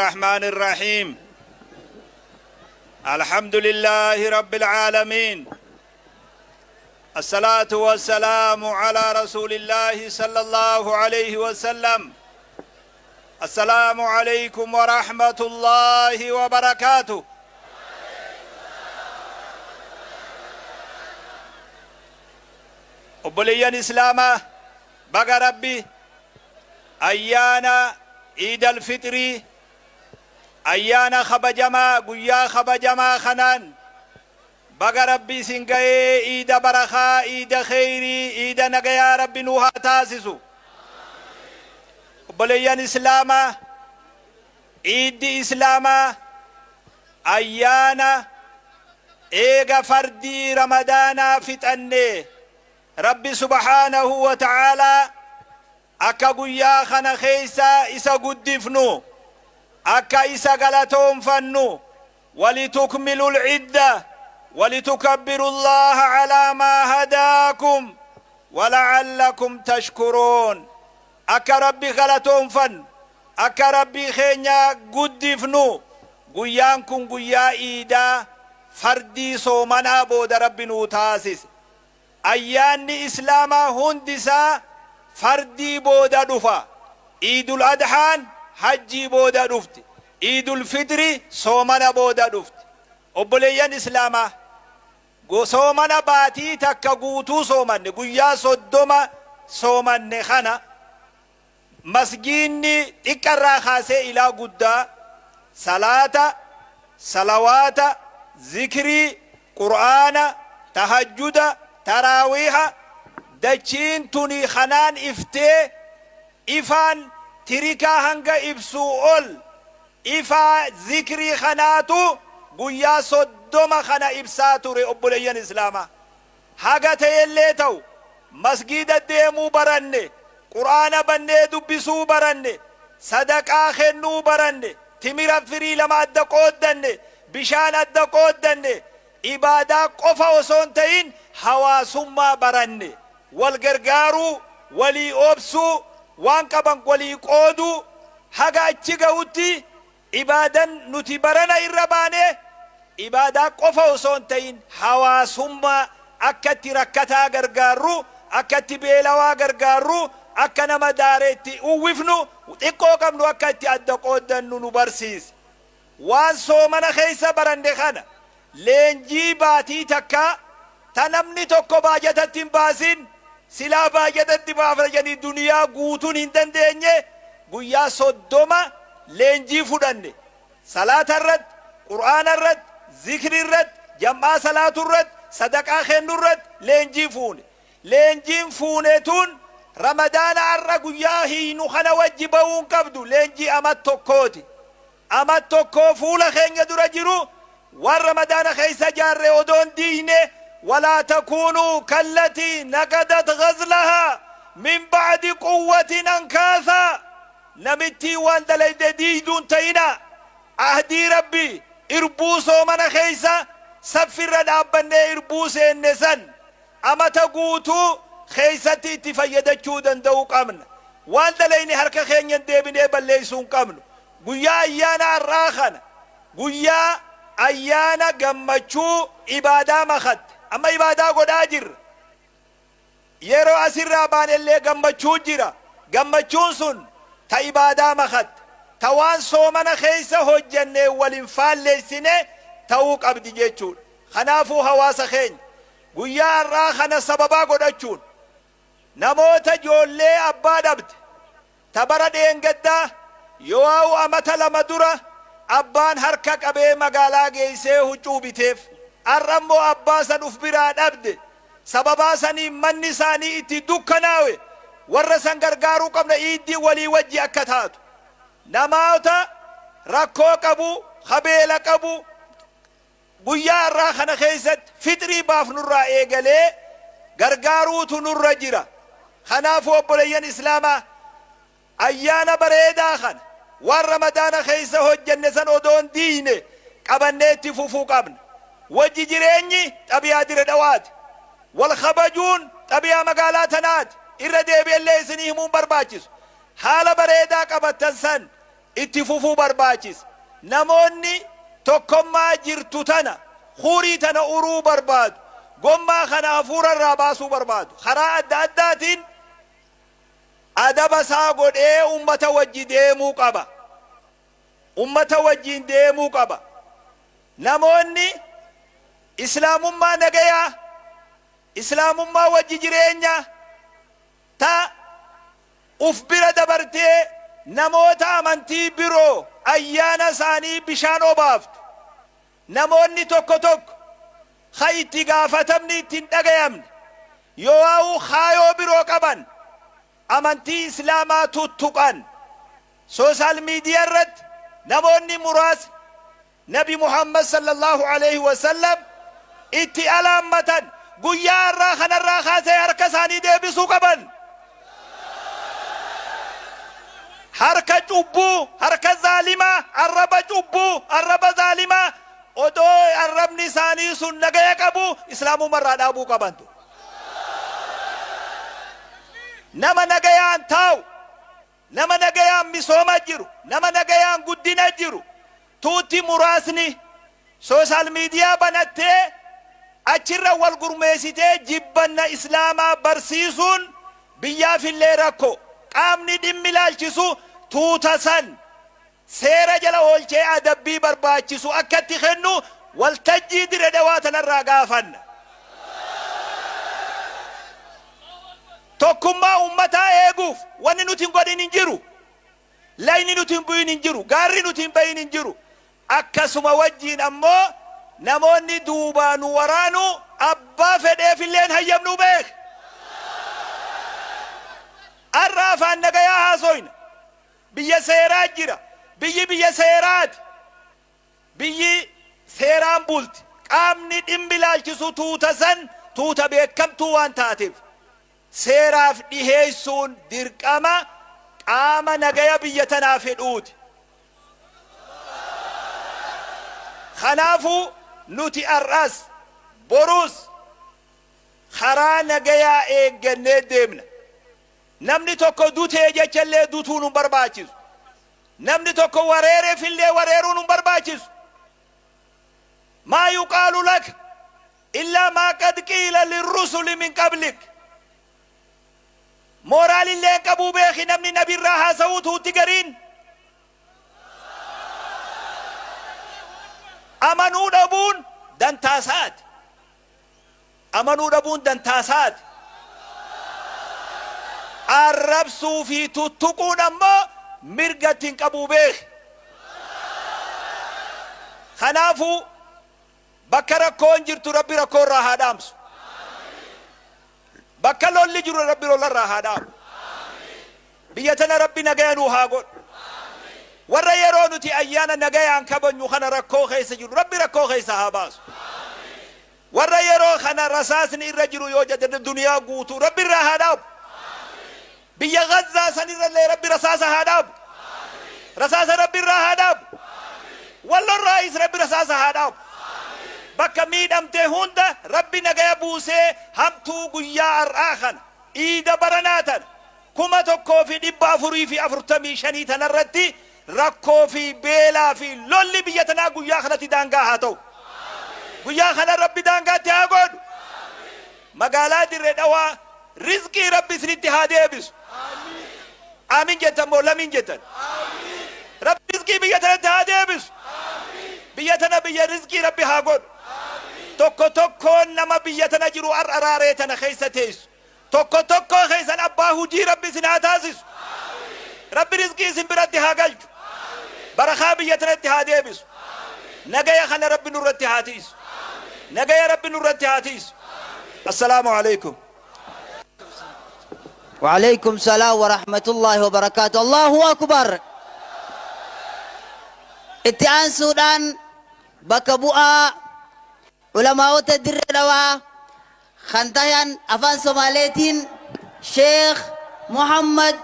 الرحمن الرحيم. الحمد لله رب العالمين. الصلاة والسلام على رسول الله صلى الله عليه وسلم. السلام عليكم ورحمة الله وبركاته. Obboleeyyan Islaamaa, baga Rabbi ayyaana Iidal Fixrii, ayyaana kabajamaa, guyyaa kabajamaa kanaan baga Rabbi isin ga'ee. Iida barakaa, iida kheyrii, iida nagayaa Rabbi nuu haa taasisu. Obboleeyyan Islaamaa, iiddi Islaamaa ayyaana eega fardii Ramadaanaa fixanne Rabbi subhaanahu wa ta'aalaa akka guyyaa kana keessa isa guddifnu, akka isa galatoonfannu, ولتكملوا العدة ولتكبروا الله على ما هداكم ولعلكم تشكرون. Akka Rabbi galatoonfannu, akka Rabbii keenya guddifnu, guyyaan kun guyyaa iidaa fardii soomanaa booda Rabbi nuu taasise. Ayyaanni Islaamaa hundisaa fardii booda dhufa. Iidul Adhaan hajjii booda dhufti, Iidul Fitri soomana booda dhufti. Obboleeyyan Islaamaa, soomana baatii takka guutuu soomanne, guyyaa 30 soomanne kana, masgiinni xiqqarraa kaasee ilaa guddaa salaata, salawaata, zikrii, Qur'aana, tahajjuda, taraawiiha, dachiin tuni kanaan iftee, ifaan tirikaa hanga ibsuu ol ifaa zikrii kanaatu guyyaa 30 kana ibsaa ture. Obboleeyyan Islaamaa, haga ta'ellee ta'u masgiida deemuu baranne, Qur'aana bannee dubbisuu baranne, sadaqaa kennuu baranne, timira firii lama adda qooddanne, bishaan adda qooddanne. Ibaadaa qofa osoo hin ta'in hawaasummaa baranne, wal gargaaruu, walii obsuu, waan qaban walii qooduu. Haga achi ga'utti ibaadan nuti barana irra baane ibaadaa qofa osoo hin ta'in hawaasummaa, akka itti rakkataa gargaarru, akka itti beelawaa gargaarru, akka nama daaree itti uwwifnu, xiqqoo qabnu akka itti adda qooddannu nu barsiise. Waan soomana keessa baranne kana, leenjii baatii takka ta namni tokko baajatatti hin baasin, silaa baajatatti baafna jedhanii duniyaa guutuun hin dandeenye, guyyaa 30 leenjii fudhanne. Salaata irratti, Qur'aana irratti, zikri irratti, jam'aa salaatu irratti, sadaqaa kennu irratti leenjii fuune. Leenjiin fuune tun Ramadaana har'a guyyaa hiinu kana wajji ba'uu hin qabdu. Leenjii amat tokkooti. Amat tokkoo fuula keenya dura jiru, waan Ramadaana keessa jaarre odoon diigne, ولا تكونوا كالتي نقضت غزلها من بعد قوة أنكاثا, namittii waan dalayde diigduun ta'ina. Ahdii Rabbi irbuu soomana keessa saffirra dhaabbannee irbuu seenne san amata guutuu keessatti itti fayyadachuu danda'uu qabna. Waan dalayne harka keenya deebinee balleessuu hin qabnu. Guyyaa ayyaana har'aa kana, guyyaa ayyaana gammachuu ibaadaa makatte, amma ibaadaa godhaa jirra. Yeroo asirraa baanellee gammachuu jira. Gammachuun sun ta ibaadaa makatte, ta waan soomana keessa hojjannee walin faalleessine ta'uu qabdi jechuudha. Kanaafuu hawaasa keenya, guyyaa har'aa kana sababaa godhachuun namoota ijoollee abbaa dhabde, ta bara dheengaddaa yoo amata 2 dura abbaan harka qabee magaalaa geessee huccuu biteef, har'a immoo abbaa san uf biraa dhabde, sababaa sanii manni isaanii itti dukkanaawe, warra san gargaaruu qabna. Iiddii walii wajji akka taatu, namoota rakkoo qabu, habeela qabu, guyyaa har'aa kana keessatti fixrii baafnurraa eegalee gargaaruutu nurra jira. Kanaafuu obboleeyyan Islaamaa, ayyaana bareedaa kana waan Ramadaana keessa hojjenne san odoon diine qabannee itti fufuu qabna. Wajji jireenyi xabiyaa Dire Dhawaati, wal kabajuun xabiyaa magaalaa tanaati. Irra deebi'ellee isinii himuun barbaachisu, haala bareedaa qabattan san. Itti fufuu barbaachisa. Namoonni tokkummaa jirtu tana hurii tana uruu barbaadu, gommaa kana hafuura irraa baasuu barbaadu, karaa adda addaatiin adaba isaa godhee ummata wajji deemuu qaba. Ummata wajjiin deemuu qaba. Namoonni islaamummaa nagayaa, islaamummaa wajji jireenya ta uf bira dabartee namoota amantii biroo ayyaana isaanii bishaan obaaftu, namoonni tokko tokko ka itti gaafatamni itti hin dhagayamne yoo kaayoo biroo qaban amantii islaamaa tuttuqan, social media irratti namoonni muraasni Nabi Muhammad sallallahu alaihi wasallam itti alaammatan, guyyaa irraa kanarraa kaasee harka isaanii deebisuu qaban. Harka cubbuu, harka zaalimaa, arraba cubbuu, arraba zaalimaa, odoo arrabni isaanii sun nagaya qabu islaamummaa dhaabuu qabantu. Nama nagayaan taa'u, nama nagayaan misooma jiru, nama nagayaan guddina jiru, tuutti muraasni social media banattee achirra wal gurmeessitee jibbanna islaamaa barsiisuun biyyaafillee rakko. Qaamni dhimmi ilaalchisu tuuta san seera jala oolchee adabbii barbaachisu akkatti kennu waltajjii Dire Dhawaa tanarraa gaafanna. Tokkummaa ummataa eeguuf wanni nuti hin godhin hin jiru. Layni nuti hin bu'in hin jiru. Gaarri nuti hin bahin hin jiru. Akkasuma wajjiin ammoo namoonni duubaa nu waraanu abbaa fedheefilleen hayyamnuu beek. Arra afaan nagayaa haasoyna. Biyya seeraa jira. Biyyi biyya seeraati. Biyyi seeraan bulti. Qaamni dhimmi ilaalchisu tuuta san tuuta beekamtuu waan taateef seeraaf dhiheessuun dirqama qaama nagaya biyya tanaa fedhuuti. Kanaafuu nuti har'as borus karaa nagayaa eeggannee deemna. Namni tokko dutee jechallee dutuun hin barbaachisu. Namni tokko wareereefillee wareeruun hin barbaachisu. ما يقال لك إلا ما قد قيل للرسل من قبلك. Mooraalillee qabuu beeki namni nabirraa haasa'uu tuutti gariin. Amanuu dhabuun dantaasaati. Amanuu dhabuun dantaasaati. Arrabsuu fi tuttuquun ammoo mirga ittiin qabuu beeki. Kanaafuu bakka rakkoon jirtu Rabbi rakkoo irraa haa dhaamsu. Bakka lolli jiru Rabbi lola irraa haa dhaabu. Biyya tana Rabbi nagaya nuu haa godhu. Warra yeroo nuti ayyaana nagayaan kabajnu kana rakkoo keessa jiru Rabbi rakkoo keessa haa baasu. Warra yeroo kana rasaasni irra jiru yoo jedhan duniyaa guutuu Rabbi irraa haa dhaabu. Biyya Gazzaa san irrallee Rabbi rasaasa haa dhaabu. Rasaasa Rabbi irraa haa dhaabu. Wallorraayis Rabbi rasaasa haa dhaabu. Bakka miidhamte hunda Rabbi nagaya buusee hamtuu guyyaa har'aa kana iida baranaa tana 1445 tanarratti rakkoo fi beelaa fi lolli biyya tanaa guyyaa kanatti daangaa haa ta'u. Guyyaa kana Rabbi daangaatti haa godhu. Magaalaa Dirree Dhawaa rizqii Rabbi isinitti haa deebisu. Aamin jettan moo lamiin jettan? Rabbi rizqii biyya tanatti haa deebisu. Biyya tana biyya rizqii Rabbi haa godhu. Tokko tokkoon nama biyya tana jiru har'a raaree tana keessa teessu. Tokko tokkoo keessan abbaa hujii Rabbi isin haa taasisu. Rabbi rizqii isin biratti haa galchu. Barakaa biyya tanatti haa deebisu. Nagaya kana Rabbi nurratti haa tiisu. Nagaya Rabbi nurratti haa tiisu. Assalaamu alaikum. وعليكم السلام ورحمة الله وبركاته. الله أكبر. Itti aansuudhaan bakka bu'aa ulamaa'ota Dirree Dhawaa kan tahan afaan Somaaleetiin Sheekh Muhammad.